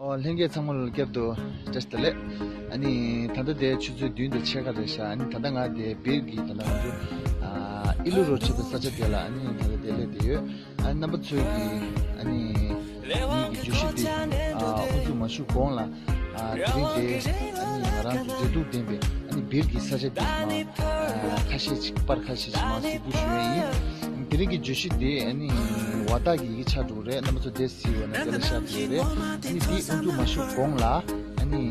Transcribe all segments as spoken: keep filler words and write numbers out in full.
ཨོ། ལྷན་རྒྱས་ཚང་མ་ལ་བསྐྱར་དུ་བཀྲ་ཤིས་བདེ་ལེགས། ཨ་ནི་ད་ལྟ་དེ་ཆུ་ཚོད་བདུན་དང་ཕྱེད་ཀ་རེད་ཤག་ཨ་ནི་ད་ལྟ་ང་དེ་སྦིར་གྱི་ད་ལྟ་ང་ཚོ་ཨ་ཨི་ལུ་རོ་བྱེད་པའི་ས་ཆ་དེ་ལ་ཨ་ནི་ད་ལྟ་དེ་སླེབས་བསྡད་ཡོད། ཨ་ནི་རྣམ་པ་ཚོས་ཀྱི་ཨ་ནི་ངེད་ཀྱི་བརྗོད་གཞི་འདི་ཨ་དབུ་འཛུགས་མ་ཞུགས་གོང་ལ་ཨ་དེ་རིང་དེ་ཨ་ནི་ང་རང་ཚོ་མཛེས་སྡུག་ལྡན་པའི་ཨ་ནི་སྦིར་གྱི་ས་ཆ་འདི་མ་ཨ་ཁ་ཤས་ཅིག་པར་ཁ་ཤས་ཅིག་མ་གཟིགས་འབུལ་ཞུ་ཡས་ཡིན། དེ་རིང་གི་བརྗོད་གཞི་འདི་ཨ་ནི་ཝ་ཏག་གི་ཡི་གེ་ཆགས་འགྲོ་གི་རེད། རྣམ་པ་ཚོ་དེ་གཟིགས་པ་ན་དེ་ལ་ཤར་འགྲོ་གི་རེད། ཨ་ནི་འདི་དབུ་འཛུགས་མ་ཞུགས་གོང་ལ་ཨ་ནི་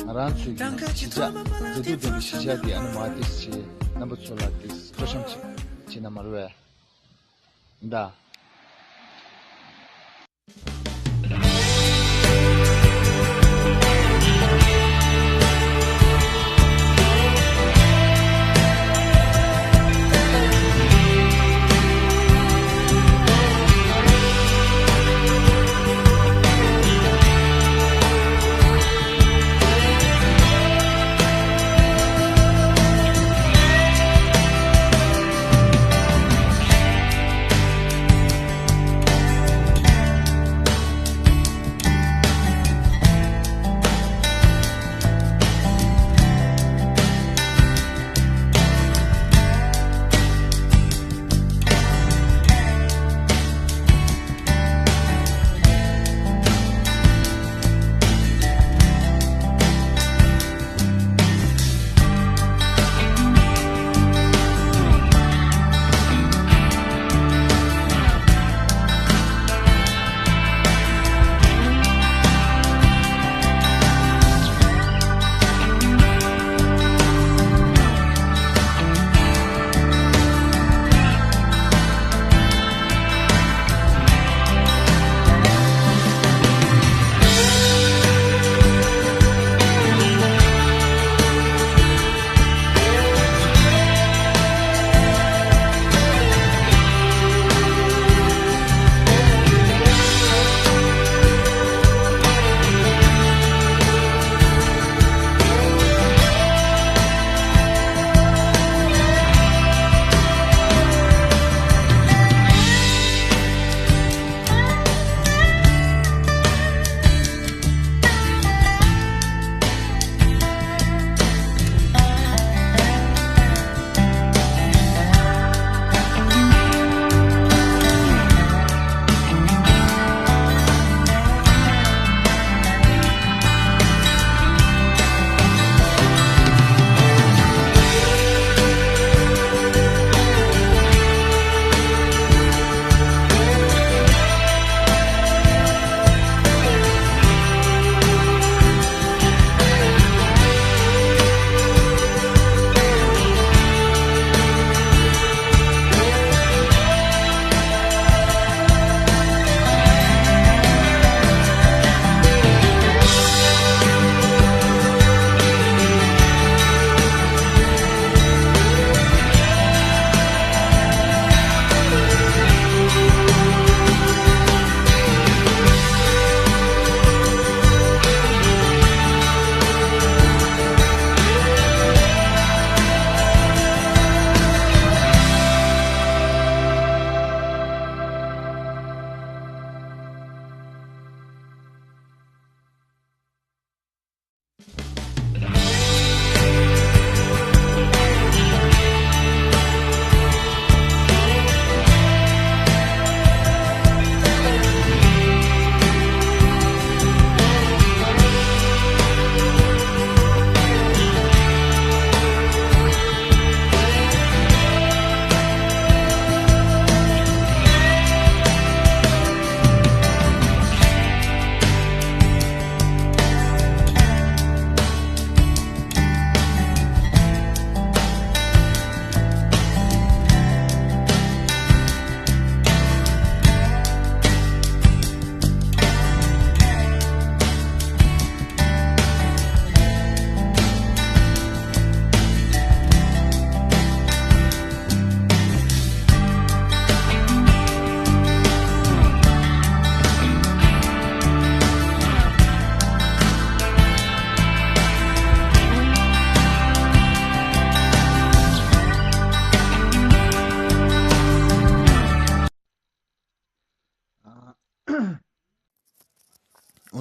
ང་རང་ཚོའི་གི་གཞིས་ཆགས་མཛེས་སྡུག་ལྡན་པའི་གཞིས་ཆགས་འདི་ཨ་ནི་མ་དེ་བྱས་རྣམ་པ་ཚོ་ལ་དེ་སྤྲོ་འཆམ་ཅིག་བྱེད་ན་མ་རེད་པས། ད།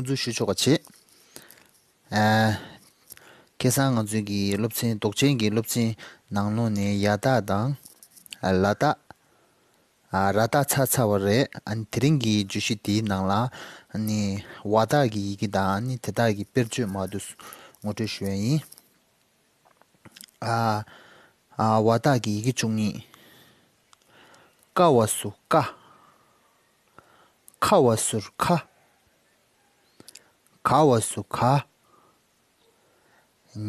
འཛུལ་ཞུ་ཆོག་པ་བྱེད། ཨ། ཁ་སང་ང་ཚོའི་གི་སློབ་ཚན་འདོགས་ཆེན་གྱི་སློབ་ཚན་ནང་ལོགས་ནས་ཡ་བཏགས་དང་། ཨ། ལ་བཏགས། ཨ། ར་བཏགས་ཚ་ཚ་བ་རེད། ཨ་ནི་དེ་རིང་གི་བརྗོད་གཞི་དེའི་ནང་ལ། ཨ་ནི་ཝ་བཏགས་ཀྱི་ཡི་གེ་དང་། ཨ་ནི་དེ་དག་གི་དཔེར་བརྗོད་མར་དུ་ངོ་སྤྲོད་ཞུ་ཡ་ཡིན། ཨ། ཨ། ཝ་བཏགས་ཀྱི་ཡི་གེ་བཅུ་གཉིས། ཀ་བ་ཟུར་ཀ། ཁ་བ་ཟུར་ཁ། ག་བ་ཟུར་ག།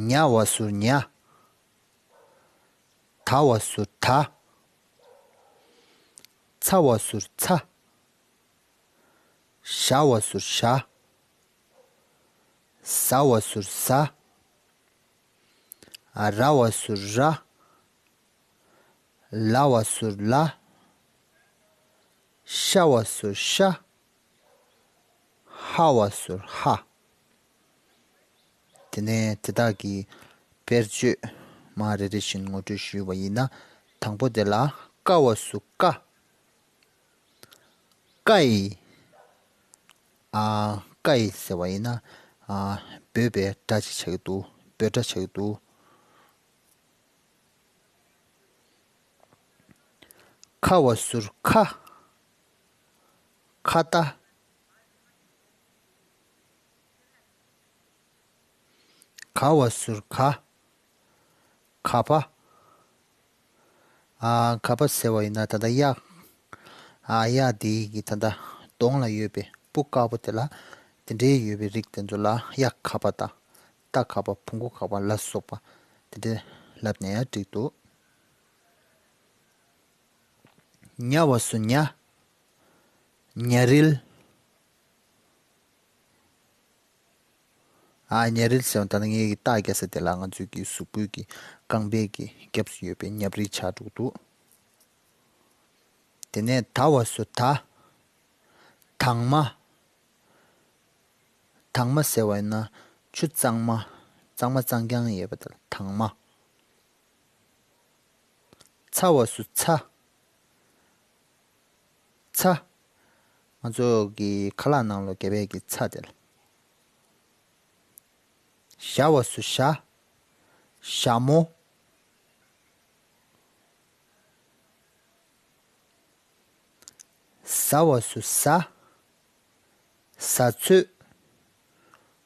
ཉ་བ་ཟུར་ཉ། ད་བ་ཟུར་ད། ཚ་བ་ཟུར་ཚ། ཞ་བ་ཟུར་ཞ། ཟ་བ་ཟུར་ཟ། ར་བ་ཟུར་ར། ལ་བ་ཟུར་ལ། ཤ་བ་ཟུར་ཤ། ཧ་བ་ཟུར་ཧ། དེ་ནས་དེ་དག་གི་དཔེར་བརྗོད་མར་རེ་རེ་བཞིན་ངོ་སྤྲོད་ཞུས་པ་ཡིན་ན། དང་པོ་དེ་ལ་ཀ་བ་ཟུར་ཀ། ཀའི། ཨ། ཀའི་ཟེར་བ་ཡིན་ན། ཨ། འབོད་པའི་སྒྲ་ཅིག་ཆགས་ཀྱི་འདུག་འབོད་སྒྲ་ཆགས་ཀྱི་འདུག་ཁ་བ་ཟུར་ཁ། ཁ་ཏ། ག་བ་ཟུར་ག། ག་པ། ཨ། ག་པ་ཟེར་བ་ཡིན་ན་ད་ལྟ་གཡག་ཨ། གཡག་འདི་གི་ད་ལྟ་གདོང་ལ་ཡོད་པའི་སྤུ་དཀར་པོ་དེ་ལ། དེ་འདྲའི་ཡོད་པའི་རིགས་དེ་ཚོ་ལ་གཡག་ག་པ་དང་། རྟ་ག་པ། བོང་གུ་ག་པ་ལ་སོགས་པ་དེ་འདྲའི་ལབ་ནས་ཡང་འགྲིག་འདུག་ཉ་བ་ཟུར་ཉ། ཉ་རིལ། ཨ། ཉ་རིལ་ཟེར་བ་ད་ནི་ངའི་རྟ་རྒྱག་ས་དེ་ལ་ང་ཚོའི་གི་གཟུགས་པོའི་གི་རྐང་པའི་གི་རྒྱབ་སུ་ཡོད་པའི་ཉ་རིལ་ཆགས་འགྲོ་གི་འདུག་དེ་ནས་ད་བ་ཟུར་ད། དྭངས་མ། དྭངས་མ་ཟེར་བ་ཡིན་ན་ཆུ་གཙང་མ། གཙང་མ་གཙང་རྐྱང་ཡོད་པ་དེ་ལ་དྭངས་མ། ཚ་བ་ཟུར་ཚ། ཚ། ང་ཚོ་གི་ཁ་ལག་ནང་ལ་གས་པའི་གི་ཚ་དེ་ལ། ཞ་བ་ཟུར་ཞ། ཞྭ་མོ། ཟ་བ་ཟུར་ཟ། ཟ་ཚོད།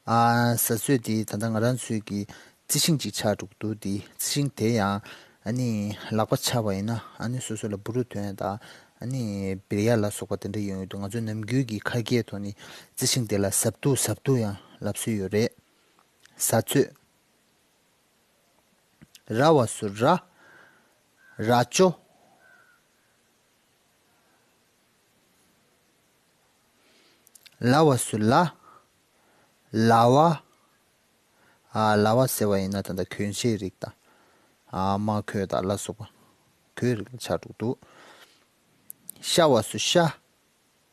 ཨ། ཟ་ཚོད་དེ་ད་ལྟ་ང་རང་ཚོའི་གི་རྩི་ཤིང་ཅིག་ཆགས་འགྲོ་གི་འདུག་དེ་རྩི་ཤིང་དེ་ཡང་ཨ་ནི་ལག་པ་འཆག་པ་ཡིན་ན་ཨ་ནི་སོ་སོ་ལ་འབུ་རུ་ཐོན་ཡ་དང་། ཨ་ནི་བིར་ཡ་ལ་སོགས་པ་དེ་འདྲ་ཡོང་གི་འདུག་ང་ཚོའི་ནམ་རྒྱུན་གྱི་ཁ་སྐད་ཐོག་ནས་རྩི་ཤིང་དེ་ལ་ཟབ་ཏུ་ཟབ་ཏུ་ཡང་ལབ་སྲོལ་ཡོད་རེད། ཟ་ཚོད། ར་བ་ཟུར་ར། རྭ་ཅོ། ལ་བ་ཟུར་ལ། ལ་བ། ཨ། ལ་བ་ཟེར་བ་ཡིན་ན་ད་ལྟ་གྱོན་ཆས་རིགས་དང་། ཨ། དམར་གོས་དང་ལ་སོགས་པ་གོས་རིགས་ལ་ཆགས་འགྲོ་གི་འདུག་ཤ་བ་ཟུར་ཤ།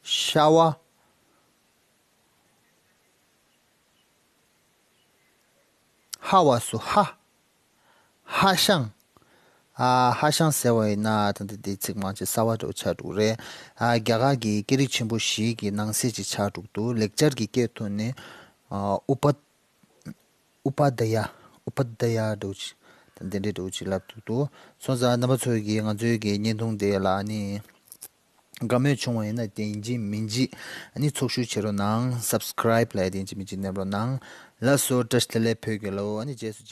ཤ་བ། ཧ་བ་ཟུར་ཧ། ཧ་ཤང་། ཨ། ཧ་ཤང་ཟེར་བ་ཡིན་ན་ད་ལྟ་དེ་ཚིག་མང་ཆེ་གསར་བ་འདྲ་བོ་ཆགས་འགྲོ་གི་རེད། ཨ། རྒྱ་གར་གྱི་སྐད་རིགས་ཆེན་པོ་བཞི་གི་ནང་གསེས་ཅིག་ཆགས་འགྲོ་གི་འདུག་ལེགས་སྦྱར་གྱི་སྐད་ཐོག་ནས། ཨ། ཨུ་པ། ཨུ་པ་དྷ་ཡ། ཨུ་པ་དྷ་ཡ་འདྲ་བོ་ཅིག་ད་འདི་འདྲའི་འདྲ་བོ་ཅིག་ལབ་འདུག་འདུག་སོང་ཙང་རྣམ་པ་ཚོ་གིས་ང་ཚོའི་གི་བརྙན་ཐུང་དེ་ལ་ཨ་ནི་དགའ་མོས་བྱུང་བ་ཡིན་ན་དེ་ཡིན་གཅིག་མིན་གཅིག་ཨ་ནི་ཚོགས་ཞུགས་བྱེད་རོགས་གནང་། སབ་སི་ཀ་རེབ་ལབ་ཡ་དེ་ཡིན་གཅིག་མིན་གཅིག་མནན་རོགས་གནང་། ལགས་སོ། བཀྲ་ཤིས་བདེ་ལེགས་བོད་རྒྱལ་ལོ། ཨ་ནི་རྗེས་སུ་མཇལ།